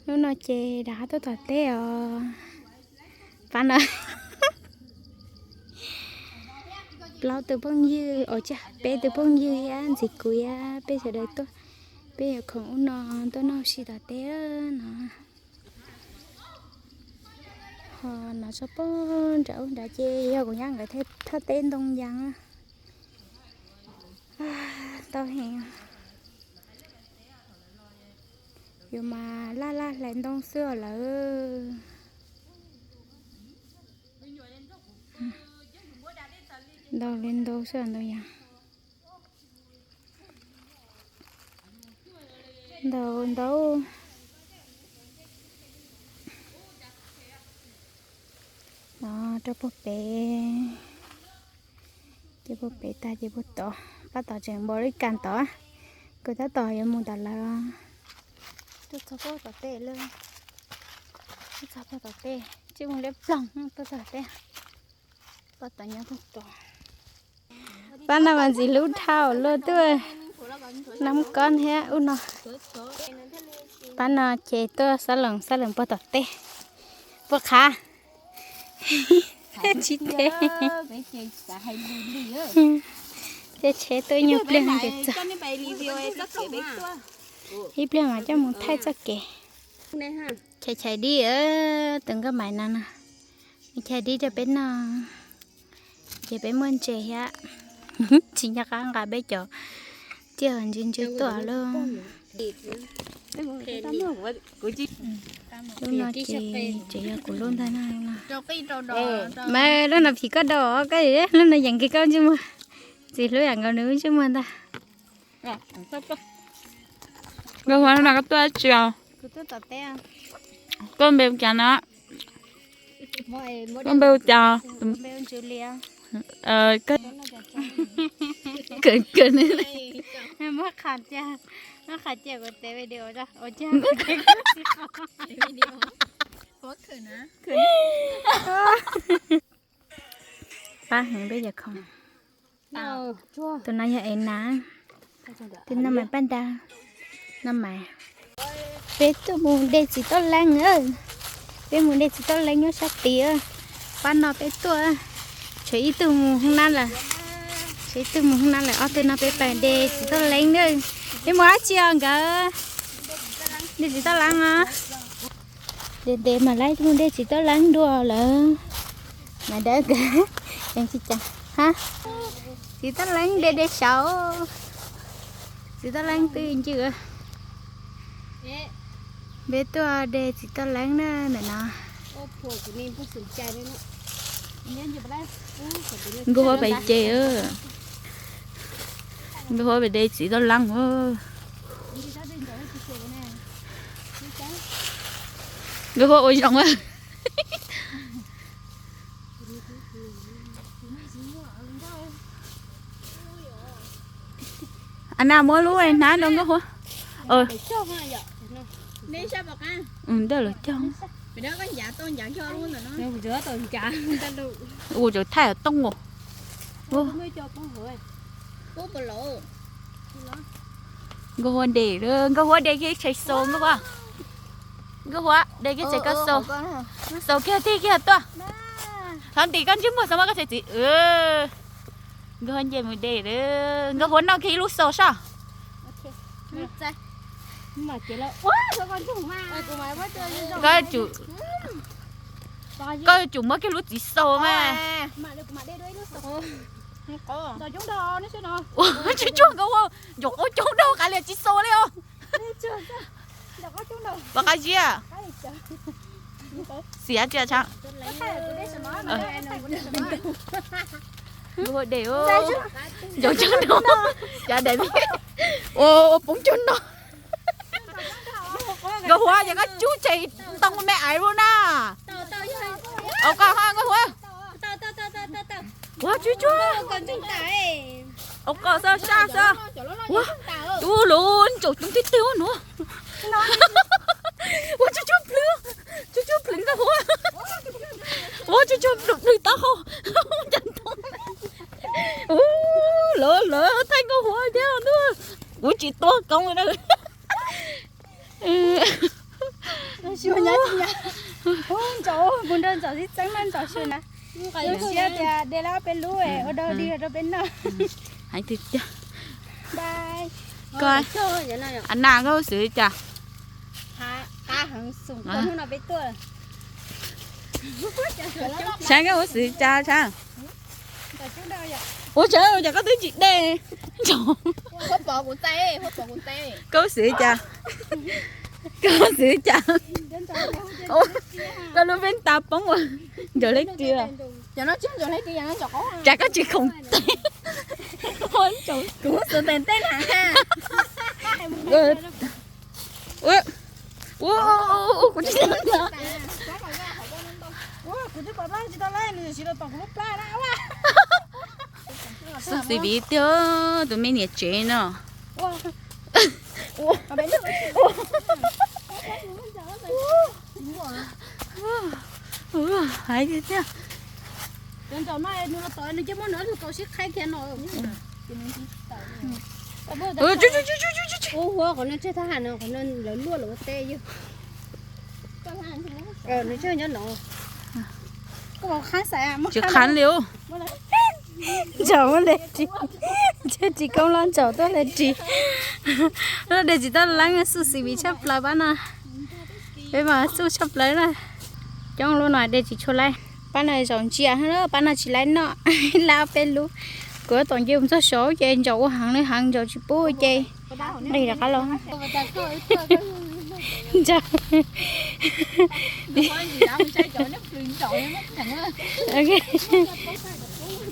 Hnub no ces rov qab tuaj tom teb os. Pab no plaub tus phooj ywg, ua tsaug peb tus phooj ywg thiab ntxiv kuv thiab peb sawv daws tuaj, peb yuav khoom ub no tuaj noj si tom teb no. Ho no tsob pog nram ub nrad ces yog kuv nyab nkawd thaj teb ntoo yas. Tau heev. Yuav mas laj laj hlais ntoo xwb os lawm. Ntau li ntau xwb ntoo yas. Ntau ntau. No rau puag pem, ces puag pem tag ces puag tod, pab tod tseem npaum li kas tod, kuv tab tom yuav mus tom lawv. Tuaj txog puag tom tej lawm, tuaj txog puag tom tej, tsis mus liab ploog tuaj txog tej. Pab tod nyob puag tod. Pab no mas ntxim hlub dhau luaj tuaj, nab kob thiab ub no. Pab no ces tuaj xab loos xab loos puag tom tej, puag qhav. Tsis teb. Caij tsheb tuaj ib nyuag pliag ces txog. Ib pliag mas coj mus thaij txoj kev. Chais chais dib, tus nkauj Maiv no no, chais dib rau peb noj. Ces peb muaj ntses thiab, tsis nco qab nqa peb cov tiaj ntsis ntsis tuaj lauj. Lub no ces tseem yog kuv lub ntag no. Mas lub no phim koj dau, koj lub no yeem kiag koj ntsej muag. Ntxim hlub yam nkaus nws lub ntsej muag ntag. Nkauj Huab, no koj tuaj dab tsi os? Koj npe hu cas no? Koj npe hu cas? Muab qha cia, muab qha cia kuv tes video. Pab heev peb cov khoom. Tus no yog ev na, tus no mas paj nta, no mas. Peb tuaj mus de txiv toj leeb, peb mus de txiv toj leeb nyob sab tid. Pab no peb tuaj, tshuav ib tug mus hoob nab lawm, tshuav ib tug mus hoob nab lawm, ob tug no peb pais de txiv toj leeb na. Peb mus dab tsi os nkawd? De txiv toj leeb os. De de mas laib mus de txiv toj leeb dua lawm. Mas dawb nkawd, tsis cas, ha. Txiv toj leeb de de saud. Txiv toj leeb twj ncw. Peb tuaj de txiv toj leeb na ntawm no. Nkauj Huab pais ces, Nkauj Huab pais de txiv toj leeb. Nkauj Huab ua zoo. Ana muab lub hnab rau Nkauj Huab. Ntawm lawv cog. Ua tsav thaij tooj os. Nkauj Huab de, Nkauj Huab de kiag tshais xaus Nkauj Huab. Nkauj Huab de kiag tshais koj xaus. Xaus kiag tig kiag tuaj. Thov ntim koj ntsej muag xaus mas koj tshais txiv. Nkauj Huab nce mus de lawm, Nkauj Huab noj kiag ib lub xaus soj. Koj yuav tsum muab kiag lub txiv xaus mas. Ua tsuag tsuag Nkauj Huab, ncaum qaub coob dhau qab lias txiv xaus li os. Pov qab ziab. Xiav tsia tshab. Nkauj Huab de, ncaum coob dhau. Cas de, ua poob coob no. Nkauj Huab, yog koj cub tshais ntoo me aiv lub na. Au koj ho Nkauj Huab. Ua tsuag tsuag. Au koj xwb saj xwb. Ua, ua lub ntsaum coob twg twg ua nuav. Ua tsuag tsuag plhws, tsuag tsuag plhws Nkauj Huab. Ua tsuag tsuag plhws plhws taub hau. Ua lawv lawv thaij Nkauj Huab thiab ntuj. Kuv tsis tuag koob na. Ntsaum, mus nrog ntsaum tib txeeb na, ntsaum xwb na. Lub siab tias de lawm ob peb lub ua dog dig rau peb noj. Heev tiag tiag. Koj, Ana, koj ua xwm li cas? Saib koj ua xwm li cas, saib. Ua cas, ua cas koj twb tsis de? Koj ua xwm li cas? Koj ua xwm li cas? Koj lub peb tas poob ua ntsaum leb ris. Cas koj tsis khoom tes? Kuv xwm tes tes na. Ua, ua, ua, kuv tsis, kuv twb pom plab tsis tau lawm, nws tsis tau tom kuv lub plab na. Xub xis viv tiag, tus me niam tsev no. Hais tiag tiag. Cov ntsaum no nws los tom nws cia muab nws lub kaus sib qhaib kiag no. Ua, qhov no tseg thab ham no, qhov no lawv luaj lawv ua teb yog. Nws tseg nyob no. Tsis qhav li. Ntsaum muab le ris, tseg tsis koob los ntsaum tuaj le ris. Lub de tsis tau leeb, xub xis viv tshaj plaws pab no. Peb mas xub tshaj plaws na. Coob lub no de tsis tshua laib. Pab no zaum ntsia, pab no tsis laib noj, lab peb lub. Kuv tom ncig mus txog saud ces ntsaum ua heev li heev, ntsaum tsis pub ces nqis rov qab los. Ntsaum.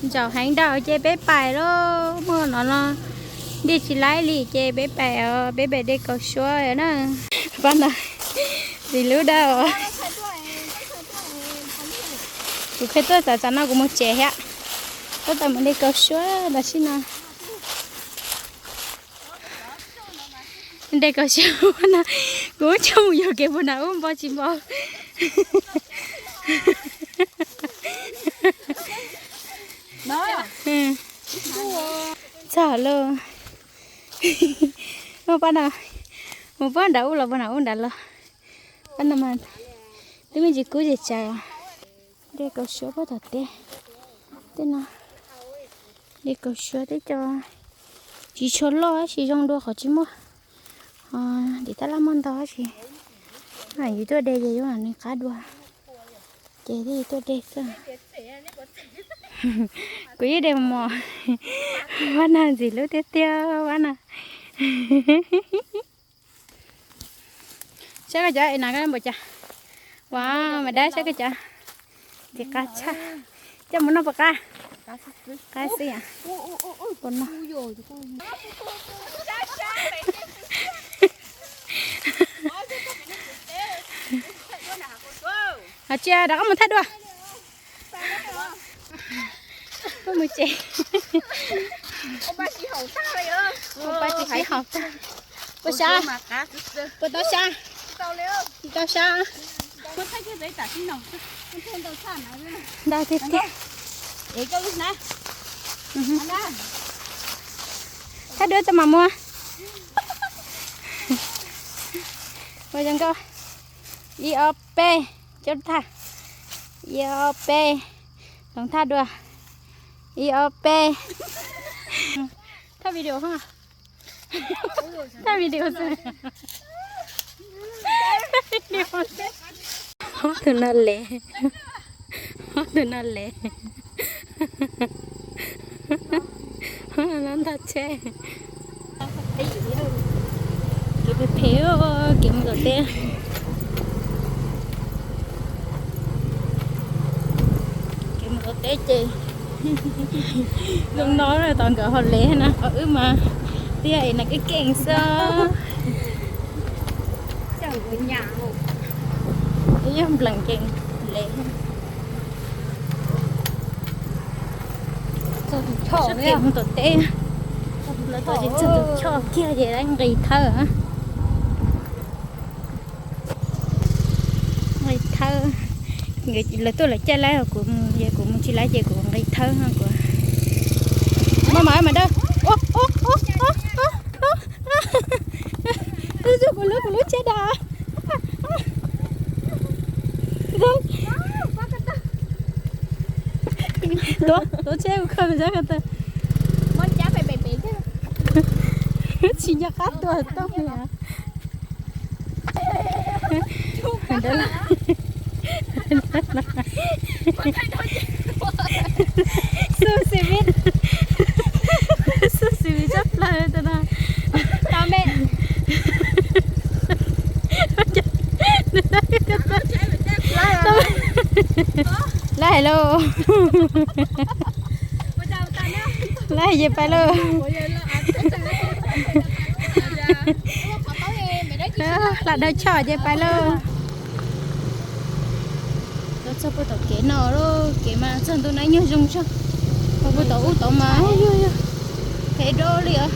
Ntsaum heev dhau ces peb pais lauj, muaj no no de tsis laib li ces peb pais os, peb pais de kaus suab na. Pab no, ris lub dawb. Kuv qhia tuaj, tam sim no kuv mus tsev thiab, tab tom mus de kaus suab tam sim no. De kaus suab no, kuv coj mus yug kev puag nram ub npo tsis npo. Txog lauj. Pab no, mus puag nram ub los puag nram ub nrad los. Pab no mas twb me ntsis kub ces tsawv. De kaus suab puag tom teb. Tej no de kaus suab tej co tsis tshua loj tab sis zoo dua qhov tsis muaj. Tim tab laj muaj ntau tab sis yus tuaj de ces yuav nws qab dua. Ces thiaj tuaj de xwb. Kuv yeej de mos. Pab no ntxim hlub tiag tiag pab no. Saib koj cov es na koj npaum cas. Ua, mas dab saib koj cov. Ntxim qab tshaj. Coj mus noj puas qab? Qab xwb. Puas no. Hais tias rov qab mus thaij dua. Peb mus tsev. Ua pab tsis sib haum tag. Puas sab? Puas tau sab? Tau sab. Ntau tiag tiag. Thaij dua tso mam mus. Ua zoo nkauj. Ib ob peb, coj thaj. Ib ob peb, hloov thaj dua. Ib ob peb. Thaj video, thaj video xwb. Ob tug no lev, ob tug no lev, ob no ntog tsheb. Kev phem phem, kev mus tom teb. Kev mus tom teb ces zoo no, tom nkawd ho lev na, ho wb mas tiag es nas keej keej xwb. Yog nplees ces lev. Txog tus choj, mus tom teb, lawv tau tsis txog tus choj kiag ces lawv nqis thawb. Nqis thawb, lawv tuaj lawv caij laib, kuv mus, kuv mus tsis laib ces kuv nqis thawb kuv. Maj mam mas dawb. Ub, ub, ub, ub, ub, ub. Kuv lub, kuv lub tsheb dog. Tuav, tuav tsheb kuv khaws zab ko taw. Tsis nco qab tuaj toj me. Xub xi vib, xub xi vib tshaj plaws tus no. Laij lauj, laij ces pais lauj. Hla dawb choj ces pais lauj. Los txog puag tom kev no lauj, kev mas txog ntu na nyuag zoo zog. Puag tom ub tod mas yog yog phem dab li os.